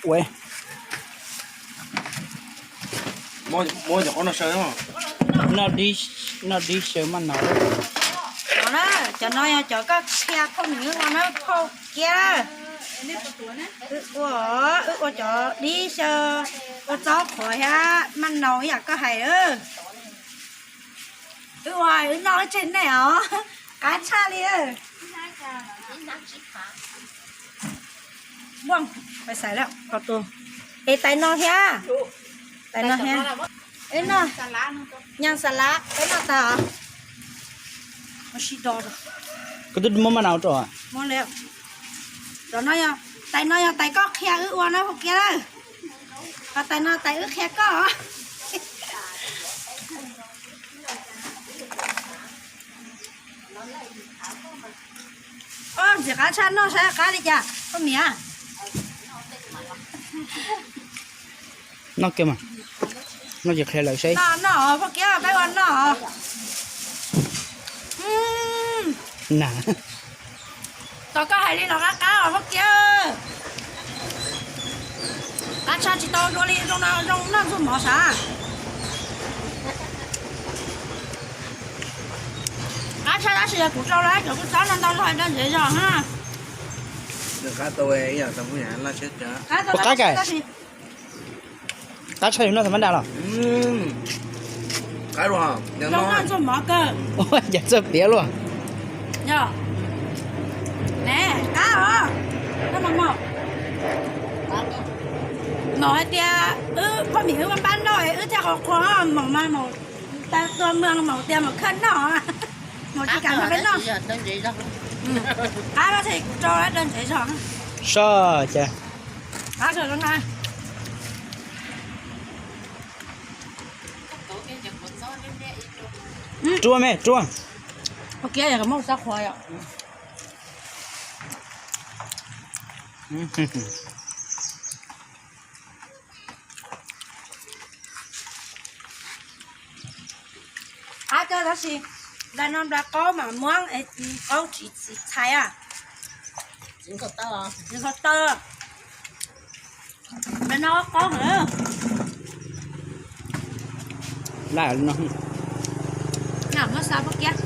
Ua, noj dib, noj dib xyaw maj naus. Cov no yog cov koj qhia phauj Mim ua na phauj Kiab. Wb ua, wb ua cov dib xyaw, ua txob qhuav thiab maj naus ib yam koj hais. Wb ua wb noj tseg nej os, qab tshaj li. Es tais no thiab, tais no thiab. Wb noj, nyas xas lav, wb noj tas os. Ua si do. Koj twb muab maj naus rau. Muab li. Cov no, tais no yog tais koj qhia wb ua na phauj Kiab. Ho tais no tais wb qhia koj. Ntxim qab tshaj, noj saib qab li cas phauj Mim. Noj kiag mas, noj ces qhia lawv seb. Noj, noj phauj Kiab, peb ua noj. Na, tau koj hais li los qab qab os phauj Kiab. Qab tshaj tsis tau dua li zoo no zoo noj ntxuag mov sav. Qab tshaj tab sis yog kuv rau lawm cov kua txob no ntau zog dawb ntsev zog na. Qab tshaj yus noj tag mab dam los? Zoo noj ntxuag mov kawg. Ua cas txawj piav luaj. Qab os. Maum hais tias wb phauj Mim wb npab noj wb thiaj qhuav qhuav, maum mas maum tua mws maum tias maum khawj noj. Maum tsis kam noj peb noj. Qab no ces kuv rau dawb ntsev zog. Soj cas. Rua me rua. Ua kiab yog muaj txob qhuav yom. Qab kawg tab sis nplai no nplai qaub mas muab qaub tsis txhais a. Tsis nkaus taw. Nplai no qaub heev. Laj no. Muab xa pub kiab.